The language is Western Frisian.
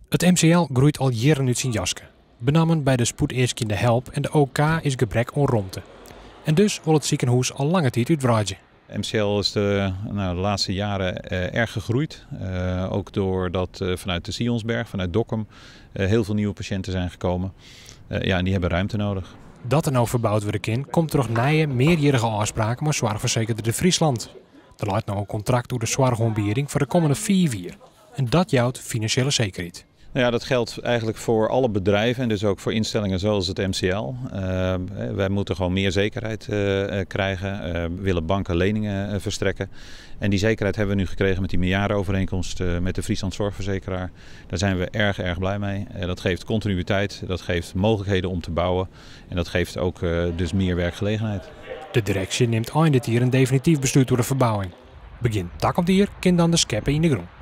It MCL groeit al jierren út syn jaske. Benammen by de spoedeaskjende help en de OK is gebrek oan romte. En dus wol it sikehûs al lange tiid útwreidzje. MCL is nou, de laatste jaren erg gegroeid. Ook doordat vanuit de Sionsberg, vanuit Dokkum, heel veel nieuwe patiënten zijn gekomen. Ja, en die hebben ruimte nodig. Dat der no ferboud wurde kin, komt troch nije mearjierrige ôfspraken mei soarchfersekerder De Friesland. Der leit no in kontrakt oer de soarchoanbieding foar de kommende 5 jier. En dat jout finansjele sekerheid. Nou ja, dat geldt eigenlijk voor alle bedrijven en dus ook voor instellingen zoals het MCL. Wij moeten gewoon meer zekerheid krijgen. Willen banken leningen verstrekken. En die zekerheid hebben we nu gekregen met die meerjarenovereenkomst met de Friesland Zorgverzekeraar. Daar zijn we erg, erg blij mee. Dat geeft continuïteit, dat geeft mogelijkheden om te bouwen en dat geeft ook dus meer werkgelegenheid. De direksje nimt ein dit jier in definityf beslút oer de ferbouwing. Begjin takom jier kin dan de skeppe yn de grûn.